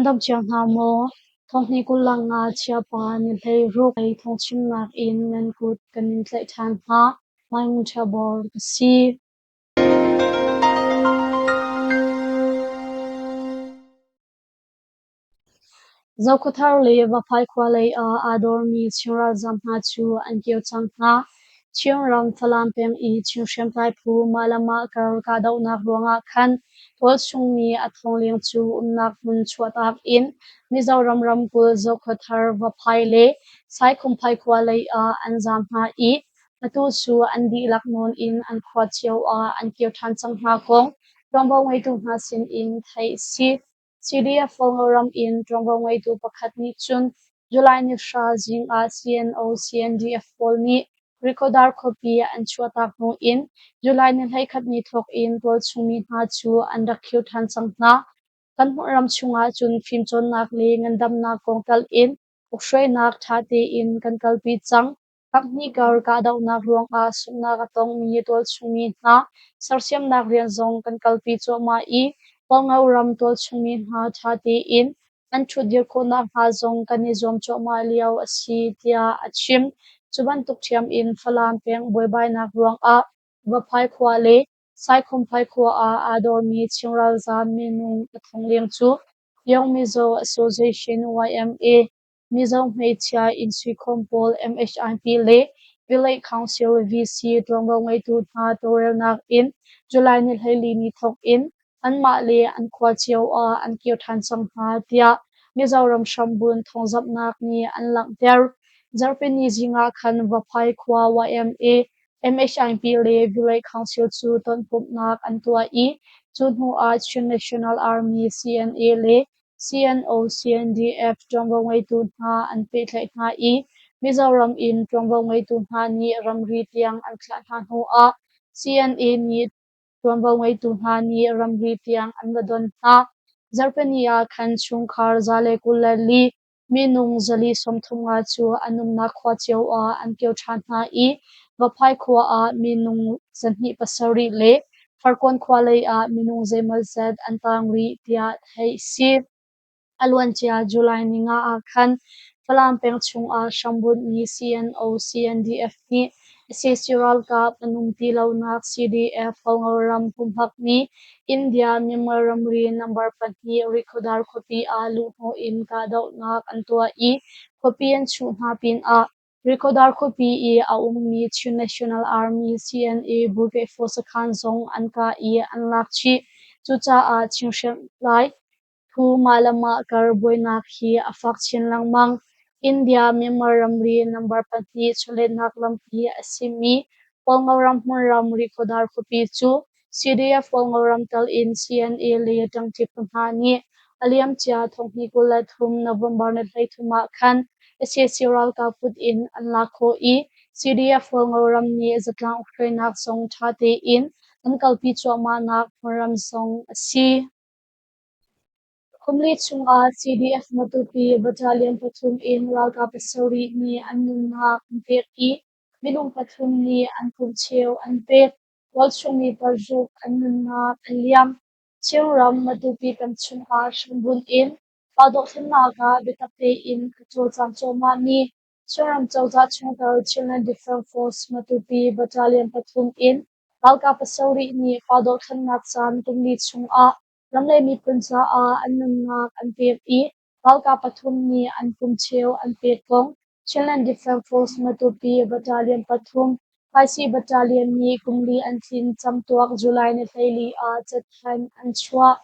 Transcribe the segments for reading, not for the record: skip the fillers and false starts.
Nan dam cio hna maw? Thonghnih 25 Chiapa ni 16 lei thawngchimnak in nan kut kan in tlaih ṭhan hna. Mai Ngun Ṭha Bor ka si. Zokhawthar le Vaphai khua lei ah aa dawrmi Chin ralzaam hna cu an kir cang hna. Chinram Falam peng i Chin hriamtlai phu mah le mah kar kahdohnak ruangah khan tualchung mi a thong leng cu umnak hmun chuahtak in Mizoram ramkulh Zokhawthar, Vaphai le Saikhumphai khua lei ah an zaam hna i atu cu an dihlak nawn in an khua cio ah an kir ṭhan cang hna kong ṭuanvo ngeitu hna sin in theih a si. CDF Kawlram in ṭuanvo ngeitu pakhat nih cun July ni 10 zing ah CNO CNDF pawl nih Rikhodar khuapi an chuahtak hnu in July ni 11 ni thawk in tualchung mi hna cu an rak khir ṭhan cang hna. Kan hmunram chungah cun fimcawnnak le ngandamnak kong tal in ukhruainak ṭha tein kan kalpi cang. Kaphnih kar kahdohnak ruangah sunghnak a tongmi tualchungmi hna sersiamnak rian zong kan kalpi cuahmah i Hualngo ram tualchungmi hna ṭha tein an ṭhutdir khawh nakhnga zong kan i zuam cuahmah lio a si, tiah a chim. Cu bantuk ṭhiam in Falam peng buaibainak ruangah Vaphai khua le Saikhumphai khua ah aa dawrmi Chin ralzaam minung a thong leng cu Young Mizo Association YMA Mizo hngakchia inn suikhawm pawl MHIP le Village Council VC ṭuanvo ngeitu hna tawlrelnak in July ni 14 ni thawk in anmah le an khua cio ah an kir ṭhan cang hna, tiah Mizoram hrambunh thawngzamhnak nih an langhter. Zarhpini zing ah khan Vaphai khua YMA, MHIP le Village Council cu tonpumhnak an tuah i cu hnu ah Chin National Army CNA le CNO CNDF ṭuanvo ngeitu hna an pehtlaih hna i Mizoram in ṭuanvo ngeitu hna nih ramri tiang an thlah hna hnuah CNA nih ṭuanvo ngeitu hna nih ramri tiang an va don hna. Zarhpini ah khan chungkhar 124 minung 435 cu an umnak khua cio ah an kir ṭhan hna i Vaphai khua ah minung 207 le Farkawn khua lei ah minung zeimawzat an taang rih tiah theih a si. A luancia July ninga ah khan Falam peng chungah hrambunhmi CNO CNDF nih sac ralkap an um ti lonak CDF Hualngoram humhakmi India Myanmar ramri number 2 Rikhodar khuapi ah luhhnawh in kahdohnak an tuah i khuapi an chuh hna pinah Rikhodar khuapi i a ummi Chin National Army CNA Brigade Force sakhan zong an kah i an lak chih. Cucaah Chin hriamtlai phu mah le mah kar buainak hi a fak chin lengmang. India Myanmar ramri number 2 chawlehnak lampi a simi Hualngoram hmunram Rikhodar khuapi cu CDF Hualngoram tal in CNA le ṭangṭi phu hna nih a liamcia 2023 November ni 33 ah khan sac ralkap kut in an lak khawh i CDF Hualngoram nih zatlang ukhruainak zong ṭha tein an kalpi cuahmahnak hmunram zong a si. Kum li chungah CDF Matupi Battalion 3 in ralkap 7 nih an nunnak an pek i minung 3 nih an pumcheu an pek. Tualchungmi 6 an nunnak a liam. Chinram Matupi peng chungah hrambunh in pa-dohthlennak ah biatak tein a cawlcang cuahmahmi Chinram cozah chungtel Chinland Defence Force Matupi Battalion 3 in ralkap 7 nih pa-dohthlennak caan kum li chungah ram le miphun caah an nunnak an pek i ralkap 3 nih an pumcheu an pek kong Chinland Defence Force Matupi Battalion 3 Phaisi Battalion nih kum li an tlin camtuak July ni 14 ah cathanh an chuah.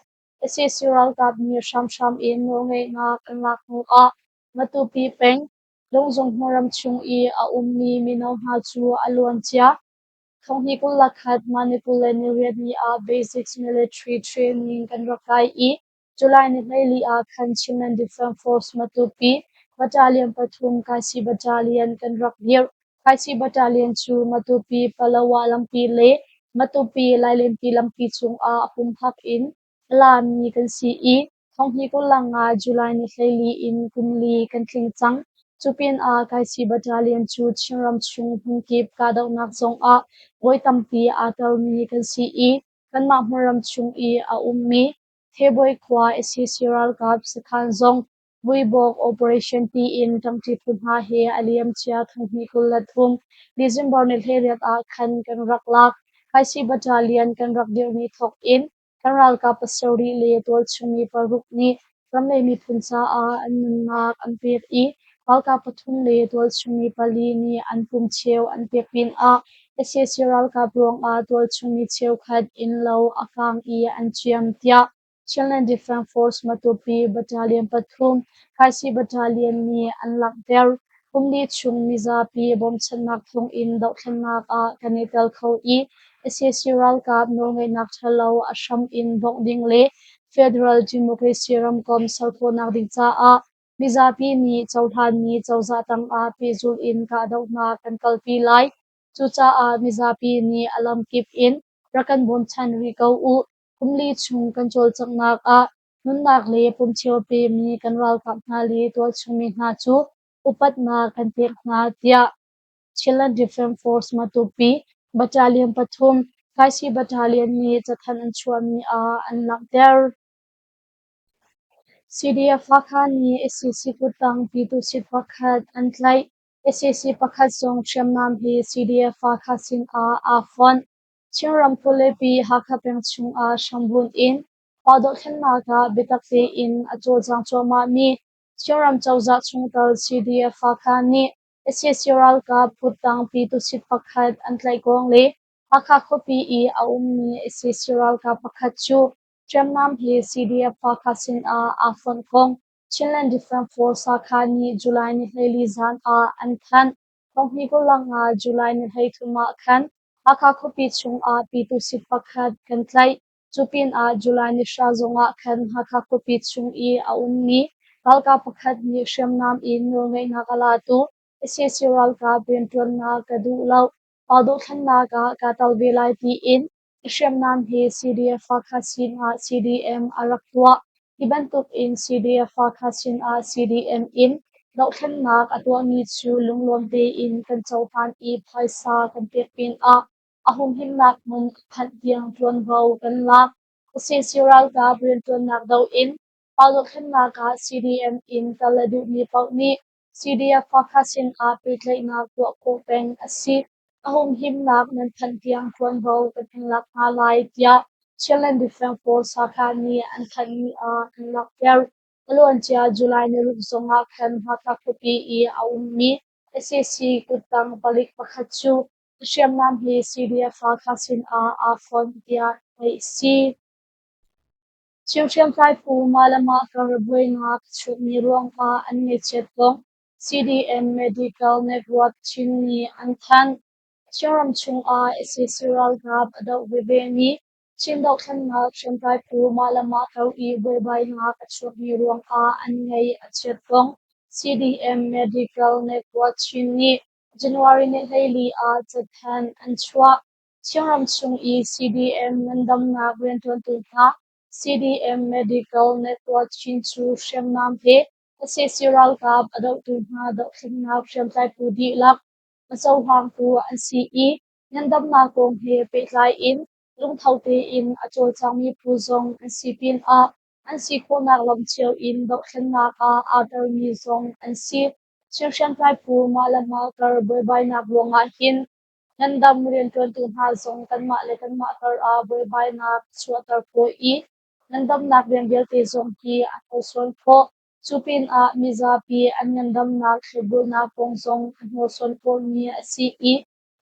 Sac ralkap nih hramhram in nawlngeihnak an lak hnuah Matupi peng Lungzung hmunram chung i a ummi mino hna cu a luancia 2021 Manipur le niriat ni ah Basic Military Training kan rak kai i July ni 14 ah khan Chinland Defence Force Matupi Battalion 3 Kaisi Battalion kan rak dirh. Kaisi Battalion cu Matupi Palawa lampi le Matupi Lailenpi lampi cungah humhak in a lami kan si i 2025 July ni 14 in kum li kan tling cang. Cu pinah Kaisi Battalion cu Chinram chung hmunkip kahdohnak zongah voi tampi aa telmi kan si i kanmah hmunram chung i a ummi Thebawi khua sac ralkap sakhan zong Vuibawk operation tiin ṭangṭi phu hna he a liamcia 2023 December ni 18 ah khan kan rak lak. Kaisi Battalion kan rak dirh ni thawk in kan ralkap pasarih le tualchung mi paruk nih ram le miphun caah an nunnak an pek i ralkap pathum le tualchung mi pali nih an pum cheu an pek pinah sac ralkap ruangah tualchung mi cheukhat innlo a kaang i an ciam tiah Chinland Defence Force Matupi Battalion pathum Kaisi Battalion nih an langhter. Kum li chung mizapi bawmchannak thawngin dohthlennak ah kan i tel kho i sac ralkap nawlngeihnak ṭhalo a hram in bawmh ding le Federal Democracy ramkomh ser khawhnak ding caah mizapi nih cohlanmi cozah tangah pehzulh in kahdohnak kan kalpi lai. Cucaah mizapi nih a lamkip in rak kan bawmchan rih ko u. Kum li chung kan cawlcanghnak ah nunnak le pumcheu a pemi kan ralkap hna le tualchungmi hna cu upatnak kan pek hna, tiah Chinland Defence Force Matupi Battalion pathum Kaisi Battalion nih cathanh an chuahmi ah an langhter. CDF Hakha nih sac kuttang Pyituhsit pakhat an tlaih. Sac pakhat zong hriamnam he CDF Hakha sinah aa fonh. Chinram khualipi Hakha peng chungah hrambunh in pa dohthlennak ah biatak tein a cawlcang cuahmahmi Chinram cozah chungtel CDF Hakha nih sac ralkap kuttang Pyituhsit pakhat an tlaih kong le Hakha khuapi i a ummi sac ralkap pakhat cu hriamnam he CDF Hakha sinah aa fonh kong Chinland Defence Force Hakha nih July ni 14 zan ah an thanh. 2025 July ni 33 ah khan Hakha khuapi chungah Pyituhsit pakhat kan tlaih. Cu pinah July ni 10 zongah khan Hakha khuapi chung i a ummi ralkap pakhat nih hriamnam in nawlngeihnak a latu sac ralkap rianṭuannak ka duh lo, pa dohthlennak ah kaa tel ve lai tiin a hriamnam he CDF Hakha sinah CDM a rak tuah. Hi bantukin CDF Hakha sinah CDM in dohthlennak a tuahmi cu lunglawm tein kan cohlan i phaisa kan pek pinah a humhimnak hmun a phanh tiang ṭuanvo kan lak. Sac ralkap rianṭuannak doh in pa dohthlennak ah CDM in tel a duhmi paoh nih CDF Hakha sinah pehtlaihnak tuah khawh peng a si. A humhimnak nan phanh tiang ṭuanvo kan in lak hna lai, tiah Chinland Defence Force Hakha nih an thanhmi ah an langhter. A luancia July ni ruk zongah khan Hakha khuapi i a ummi sac kuttang palik pakhat cu a hriamnam he CDF Hakha sinah aa fonh tiah theih a si. Chin hriamtlai phu mah le mah kar buainak a chuakmi ruangah an ngaihchiat kong CDM Medical Network Chin nih an thanh. Chinram chungah sac ralkap a doh vevemi Chin dohthlennak hriamtlai phu mah le mah kar i buaibainak a chuakmi ruangah an ngaih a chiat kong CDM Medical Network Chin nih January ni 14 ah cathanh an chuah. Chinram chung i CDM ngandamnak rianṭuantu hna CDM Medical Network Chin cu hriamnam he sac ralkap a dohtu hna dohthlennak hriamtlai phu dihlak a cohlangtu an si i ngandamnak kong he pehtlai in lungtho tein a cawlcangmi phu zong an si pinah an si khawhnak lam cio in dohthlennak ah aa telmi zong an si. Chin hriamtlai phu mah le mah kar buaibainak ruangah hin ngandam rianṭuantu hna zong kanmah le kanmah kar ah buaibainak a chuahter khawh i ngandamnak rian vialte zong hi a hnorsuan khawh. Cu pinah mizapi an ngandamnak thlopbulnak kong zong a hnorsuan khawhmi a si i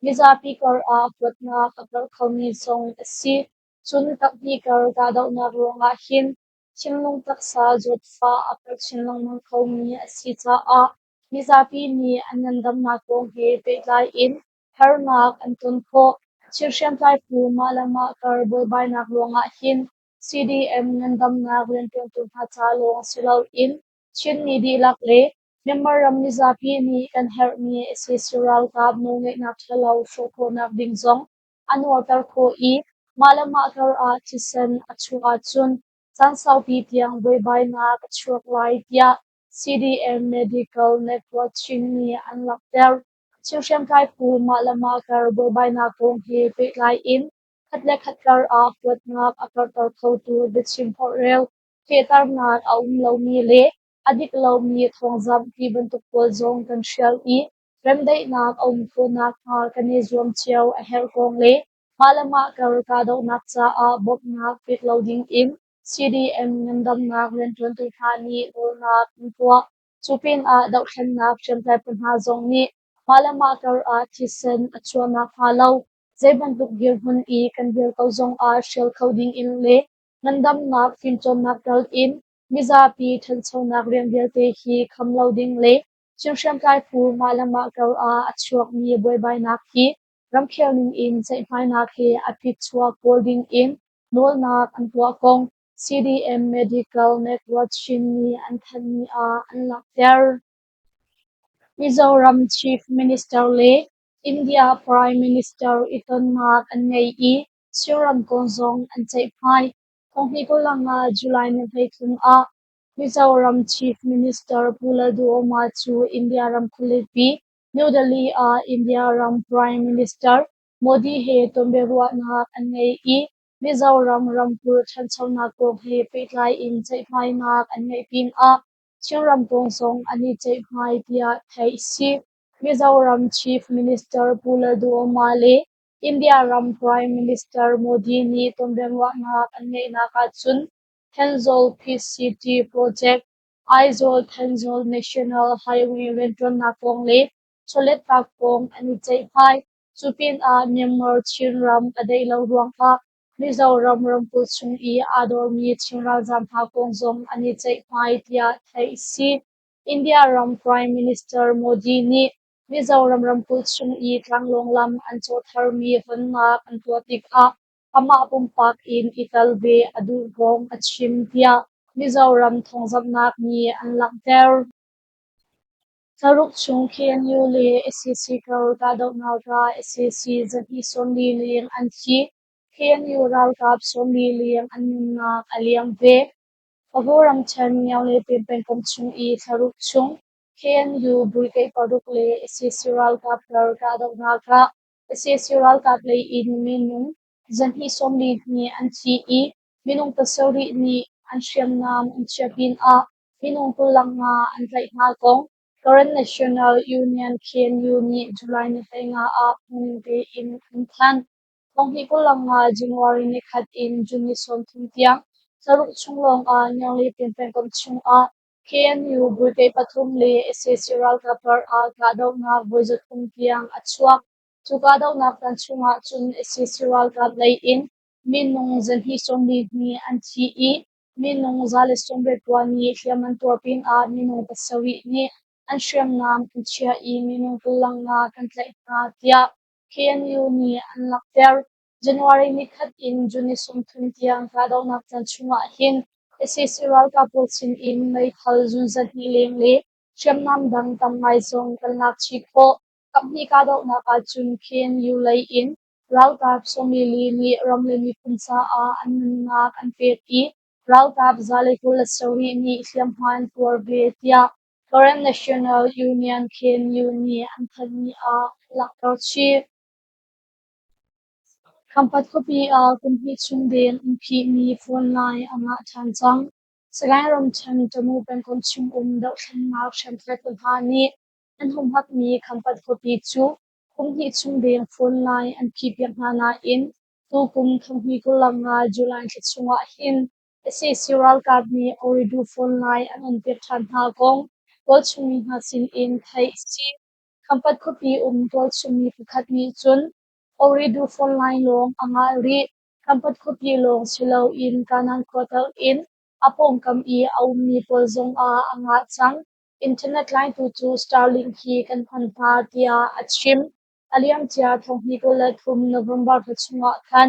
mizapi kar ah huatnak a karh khomi zong a si. Cun kaphnih kar kahdohnak ruangah hin thinlung taksa zawtfah a karh chin lengmang khomi a si caah mizapi nih an ngandamnak kong he pehtlai in harnak an ton khawh. Chin hriamtlai phu mah le mah kar buaibainak ruangah hin CDM ngandamnak rianṭuantu hna ca lawng si loin Chinmi dihlak le Myanmar ram mizapi nih kan herhmi sac ralkap nawlngeihnak ṭhalo hrawh khawhnak ding zong a nuarter khawh i mah le mah kar ah thisen a chuah ahcun caan saupi tiang buaibainak a chuak lai tiah CDM Medical Network Chin nih an langhter. Chin hriamtlai phu mah le mah kar buaibainak kong he pehtlai in khat le khat kar ah huatnak a karhter khotu biachim holhrel, fehternak a um lomi le a dik lomi thawngzamh ti bantuk pawl zong kan hrial i remdaihnak a um khawh nakhnga kan i zuam cio a herh kong le mah le mah kar kahdohnak caah bawmhnak pek lo ding in CDM ngandamnak rianṭuantu hna nih nawlnak an tuah. Cu pinah dohthlennak hriamtlai phu hna zong nih mah le mah kar ah thisen a chuah nakhnga lo zeibantuk dirhmun i kan dir ko zongah hrial kho ding in le ngandamnak fimcawnnak tal in mizapi ṭhanchonak rian vialte hi kham lo ding le Chin hriamtlai phu mah le mah kar ah a chuakmi buaibainak hi ramkhel ning in ceihmainak he a phichuak kawl ding in nawlnak an tuah kong CDM Medical Network Chin nih an thanhmi ah an langhter. Mizoram Chief Minister le India Prime Minister i tonnak an ngei i Chinram kong zong an ceihmai. 2025 July ni 33 ah Mizoram Chief Minister Pu Lalduhoma cu India ram khualipi New Delhi ah India ram Prime Minister Modi he tonbiaruahnak an ngei i Mizoram ramkulh ṭhanchonak kong he pehtlai in ceihmainak an ngeih pinah Chinram kong zong an i ceihmai tiah theih a si. Mizoram Chief Minister Pu Lalduhoma le India ram Prime Minister Modi nih tonbiaruahnak an ngeihnak ahcun Thenzawl Peace City Project, Aizawl-Thenzawl National Highway rianṭuannak kong le chawletnak kong an i ceihmai. Cu pinah Myanmar Chinram a daih lo ruangah Mizoram ramkulh chung i aa dormi Chin ralzaam hna kong zong an i ceihmai tiah theih a si. India ram Prime Minister Modi nih Mizoram ramkulh chung i tlanglawng lam an cawh tharmi honnak an tuah tikah amah pumpak in i tel ve a duh kong a chim tiah Mizoram thawngzamhnak nih an langhter. Thlaruk chung KNU le sac kar kahdohnak ah sac 240 leng an thi. KNU ralkap 40 leng an nunnak a liam ve. Pago ramṭhen Myaung pengkomh chung i thlaruk chung KNU brigade paruk le sac ralkap kar kahdohnak ah sac ralkap lei in minung 242 an thi i minung pasarih nih an hriamnam an chiah pinah minung 25 an tlaih hna kong Karen National Union KNU nih July ni 15 ah phungning tein an thanh. 2025 January nikhat in June ni 30 tiang thlaruk chung lawngah Myaung pengkomh chungah KNU brigade pathum le sac ralkap karah kahdohnak voi 300 tiang a chuak. Cu kahdohnak caan chungah cun sac ralkap lei in minung 242 an thi i minung 180 nih hliam an tuar pinah minung pasarih nih an hriamnam an chiah i minung 25 kan tlaih hna tiah KNU nih an langhter. January nikhat in June ni 30 tiang kahdohnak caan chungah hin sac ralkap pawl sinin meithal zun 200 leng le hriamnam dang tam ngai zong kan lak chih khawh. Kaphnih kahdohnak ahcun KNU lei in ralkap 44 nih ram le miphun caah an nunnak an pek i ralkap 127 nih hliamhma an tuar ve tiah Karen National Union KNU nih an thanhmi ah an langhter chih. Khampat khuapi ah kum hnih chung deng an phihmi phone line a ngah ṭhan cang. Sagaing ramṭhen Tamu pengkomh chungum dohthlennak hriamtlai hna nih an humhakmi Khampat khuapi cu kum hnih chung deng phone line an phihpiak hna nain tukum 2025 July thla chungah hin sac ralkap nih Ooredoo phone line an onpiak ṭhan hna kong tualchungmi hna sinin theih a si. Khampat khuapi um tualchungmi pakhat nih cun Ooredoo phone line lawng a ngah rih. Khampat khuapi lawng si loin Kanan khua tal in a pawngkam i a ummi pawl zongah a ngah cang. Internet line tu cu Starlink hi kan hman hna, tiah a chim. A liamcia 2023 November thla chungah khan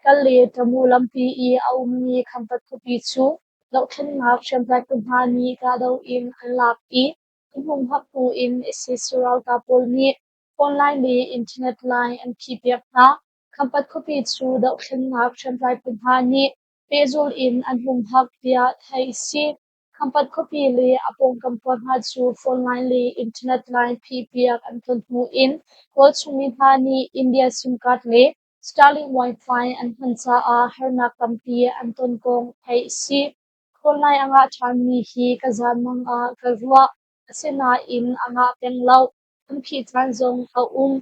Kale Tamu lampi i a ummi Khampat khuapi cu dohthlennak hriamtlai phu hna nih kahdoh in an lak i a humhak hnu in sac ralkap pawl nih phone line le internet line an phihpiak hna. Khampat khuapi cu dohthlennak hriamtlai phu hna nih pehzul in an humhak tiah theih a si. Khampat khuapi le a pawngkam khua hna cu phone line le internet line phihpiak an ton hnu in tualchungmi hna nih India SIM card le Starlink Wi-Fi an hman caah harnak tampi an ton kong theih a si. Phone line a ngah ṭhanmi hi ka zaanmang ah ka ruah. Asinain a ngah peng lo. An phih caan zong a um.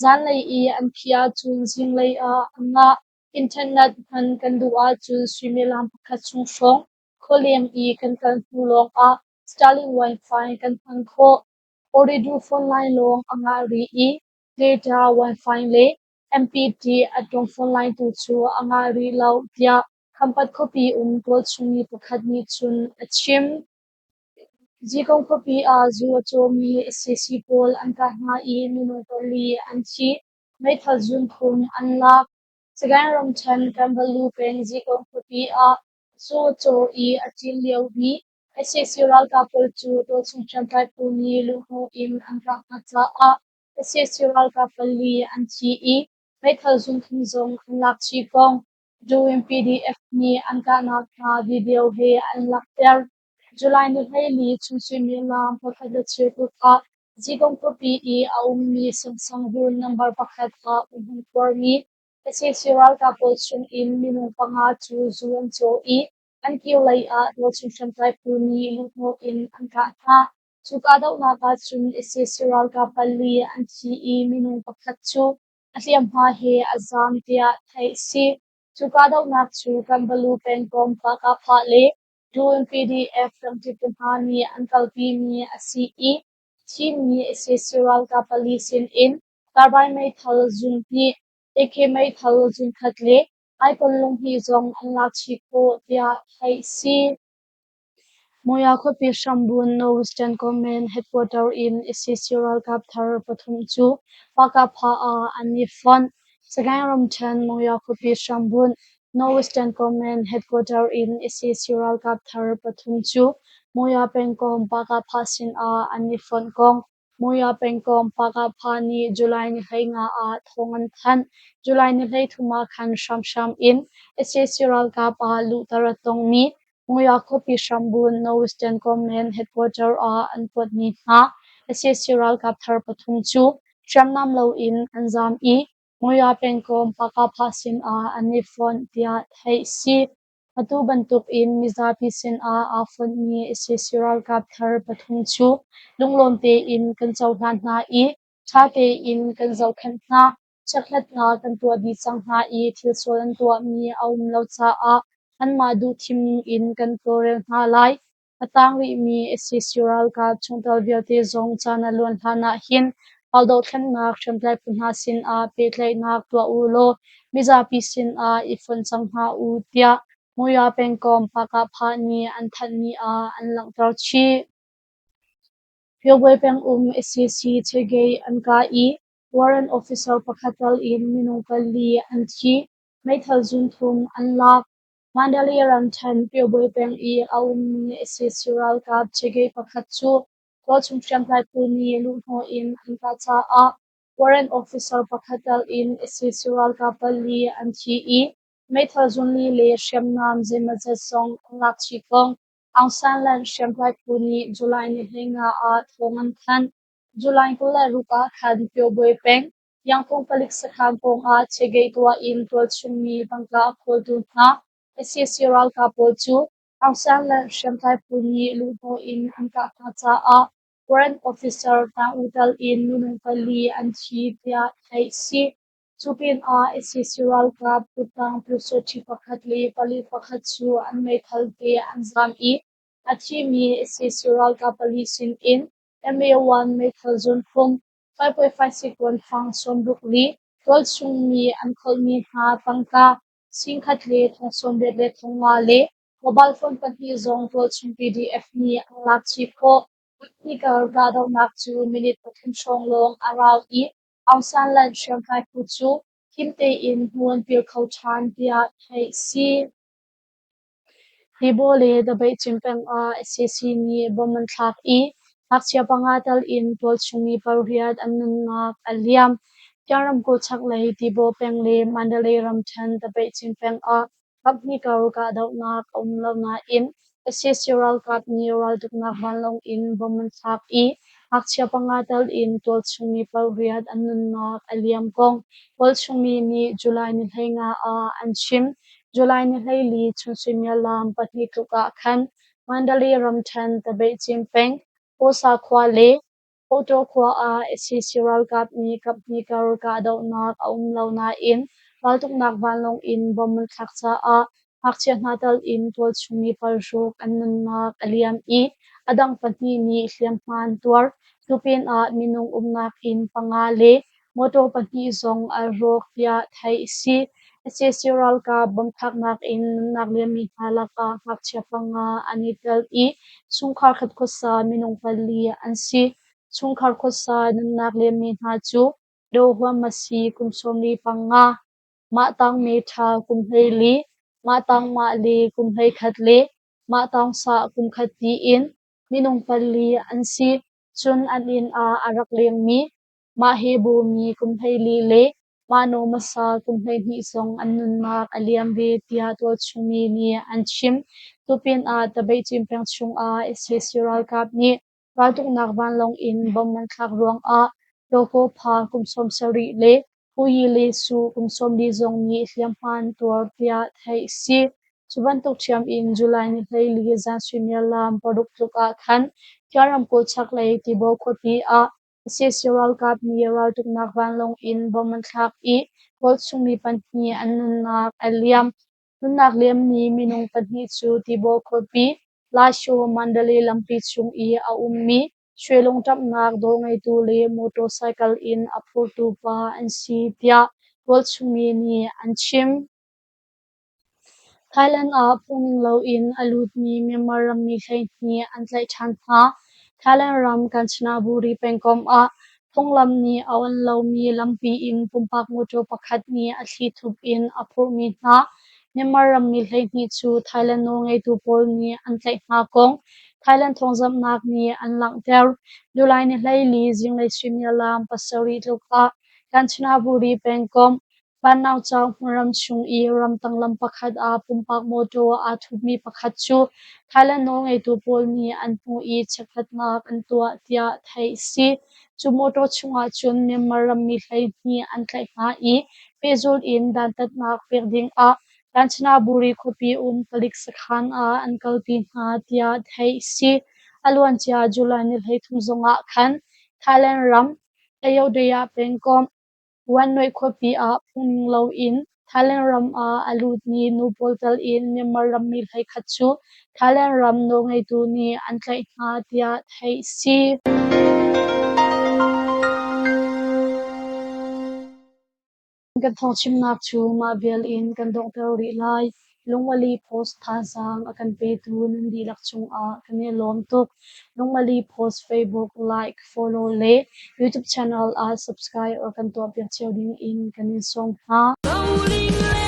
Zanlei i an phih ahcun zinglei ah a ngah. Internet hman kan duh ahcun suimilam pakhat chung hrawng khualeng i kan kal hnu lawngah Starlink Wi-Fi kan hman khawh. Ooredoo phone line lawng a ngah rih i data, Wi-Fi le MPT add-on phone line tu cu a ngah rih lo, tiah Khampat khuapi um tualchung mi pakhat nih cun a chim. Zikong khuapi ah zu a cawmi sac pawl an kah hna i minung pali an thi. Meithal zunthum an lak. Sagaing ramṭhen Kanbalu peng Zikong khuapi ah zu a caw i a ṭin liomi sac ralkap pawl cu tualchung hriamtlai phu nih luhhnawh in an kah hna caah sac ralkap pali an thi i meithal zunthum zong an lak chih kong Duwin PDF nih an kahnak hna video he an langhter. July ni 14 chun suimilam 1:15 ah Zigong khuapi i a ummi Siangsangruun nambar pakhat ah umhmun khuarmi sac ralkap pawl chungin minung panga cu zu an caw i an kirlei ah tualchung hriamtlai phu nih luhhnawh in an kah hna. Cu kahdohnak ahcun sac ralkap pali an thi i minung pakhat cu a hliamhma he a zaam tiah theih a si. Cu kahdohnak cu Kanbalu pengkomh Pahkahphah le Dun PDF ramṭitu hna nih an kalpimi a si i thimi sac ralkap pali sinin carbine meithal zun hnih, AK meithal zun khat le Icon lunghnih zong an lak chih khawh tiah theih a si. Mawya khuapi hrambun Northwestern Command headquarter in sac ralkap thar pathum cu Pahkahphah ah an i fonh. Sagaing ramṭhen Mawya khuapi hrambun Northwestern Command headquarter in sac ralkap thar pathum cu Mawya pengkomh Pahkahphah sinah an i fonh kong Mawya pengkomh Pahkahphah nih July ni 15 ah thawng an thanh. July ni 33 ah khan hramhram in sac ralkap ah luhter a tongmi Mawya khuapi hrambun Northwestern Command headquarter ah an kuatmi hna sac ralkap thar pathum cu hriamnam loin an zaam i Mawya pengkomh Pahkahphah sinah an i fonh tiah theih a si. Atu bantukin mizapi sinah aa fonhmi sac ralkap thar pathum cu lunglawm tein kan cohlan hna i ṭha tein kan zohkhenh hna. Chekhlatnak kan tuah dih cang hna i thil sual an tuahmi a um lo caah anmah duhthim ningin kan tawlrel hna lai. A tang rihmi sac ralkap chungtel vialte zong caan a luan hlan ah hin raldohthlennak hriamtlai phu hna sinah pehtlaihnak tuah u law mizapi sinah i fonh cang hna u tiah Mawya pengkomh Pahkahphah nih an thanhmi ah an langhter chih. Pyobwe pengum sac Chegei an kah i warrant officer pakhat tal in minung pali an thi. Meithal zunthum an lak. Mandalay ramṭhen Pyobwe peng i a ummi sac ralkap Chegei pakhat cu tualchung hriamtlai phu nih luhhnawh in an kah caah warrant officer pakhat tal in sac ralkap pali an thi i meithal zunli le hriamnam zeimawzat zong an lak chih kong Aung San Lan hriamtlai phu nih July ni 15 ah thawng an thanh. July 26 ah khan Pyobwe peng Yangtung palik sakhan pawngah chegei tuah in tualchungmi tangka a khawltu hna sac ralkap pawl cu Aung San Lan hriamtlai phu nih luhhnawh in an kah hna caah warrant officer Tang U tal in minung pali an thi tiah theih a si. Cu pinah sac ralkap kuttang pyusawṭhi pakhat le palik pakhat cu an meithal te an zaam i a thimi sac ralkap pali sinin MA-1 meithal zunthum 5.56 kuanfang 60 li tualchung mi an kholhmi hna tangka 1,000 le 8,500 le mobile phone pahnih zong tualchung PDF nih an lak chih khawh. Hnikar kahdohnak cu minute pathum hrawng lawng a rau i Aung San Lan hriamtlai phu cu him tein hnu an pir kho ṭhan tiah theih a si. Tibaw le Dabeihcin peng ah sac nih bomb an thlak i ngakchia panga tal in tualchung mi pariat an nunnak a liam. Tiang ramkulh chaklei Tibaw peng le Mandalay ramṭhen Dabeihcin peng ah kaphnih kar kahdohnak a um lo nain sac ralkap nih raltuknak vanlawng in bomb an thlak i ngakchia panga tal in tualchung mi pariat an nunnak a liam kong tualchung mi nih July ni 15 ah an chim. July ni 14 chun suimilam 2 tluk ah khan Mandalay ramṭhen Tabeihcin peng Pawsa khua le Pawtaw khua ah sac ralkap nih kaphnih kar kahdohnak a um lo nain raltuknak vanlawng in bomb an thlak caah ngakchia hna tal in tualchung mi paruk an nunnak a liam i a dang pahnih nih hliamhma an tuar. Cu pinah minung umnak inn panga le mawṭaw pahnih zong a rawk tiah theih a si. Sac ralkap bomb thlaknak in nunnak liammi hna lakah ngakchia panga an i tel i chungkhar khat khuasa minung pali an si. Chungkhar khuasa nunnak liammi hna cu Daw Huam Masi kum 45, Mah Taung Me Tha kum 14, Mah Taung Mah Le kum 11 le Mah Taung Sah kum 1 tiin minung pali an si. Cun an inn ah a rak lengmi Mah he bawmi kum 14 le mah naw hmasa kum 12 zong an nunnak a liam ve tiah tualchung mi nih an chim. Tupin ah Tabeihcin peng chungah sac ralkap nih raltuknak vanlawng in bomb an thlak ruangah Tawkawpha kum 70 le Huyi Le Su kum 40 zong nih hliamhma an tuar tiah theih a si. Cu bantuk ṭhiam in July ni 14 zan suimilam 6 tluk ah khan Kya ramkulh chaklei Tibaw khuapi ah Sac ralkap nih raltuknak vanlawng in bomb an thlak i tualchung mi pahnih an nunnak a liam. Nunnak liammi minung pahnih cu Tibaw khuapi Lasho Mandalay lampi chung i a ummi Shwelung ṭamhnak dawr ngeitu le motorcycle in a phurtu pa an si tiah tualchung mi nih an chim. Thailand ah phungning loin a lutmi Myanmar rammi 12 an tlaih ṭhan hna. Thailand ram Kanchanaburi pengkomh ah phunglam nih a onh lomi lampi in pumpak mawṭaw pakhat nih a thlithup in a phurhmi hna Myanmar rammi 12 cu Thailand nawlngeitu pawl nih an tlaih hna kong Thailand thawngzamhnak nih an langhter. July ni 14 zinglei suimilam 7 tluk ah Kanchanaburi pengkomh Vannaucauk hmunram chung i ramtang lam pakhat ah pumpak mawṭaw aa ṭhutmi pakhat cu Thailand nawlngeitu pawl nih an hmuh i chekhlatnak an tuah tiah theih a si. Cu mawṭaw chungah cun Myanmar rammi 12 an tlaih hna i pehzulh in dantatnak pek dingah Kanchanaburi khuapi um palik sakhan ah an kalpi hna tiah theih a si. A luancia July ni 33 zongah khan Thailand ram Ayodhya pengkomh Wannawi khuapi ah phungning loin Thailand ram ah a lutmi nu pawl tal in Myanmar rammi 11 cu Thailand ram nawlngeitu nih an tlaih hna tiah theih a si. Kan thawngchimnak cu mah vial in kan donghter rih lai. Lungmali Post thazaang a kan petu nan dihlak cungah kan i lawm tuk. Lungmali Post Facebook like, follow le YouTube channel ah subscribe or kan tuahpiak cio ding in kan in sawm hna.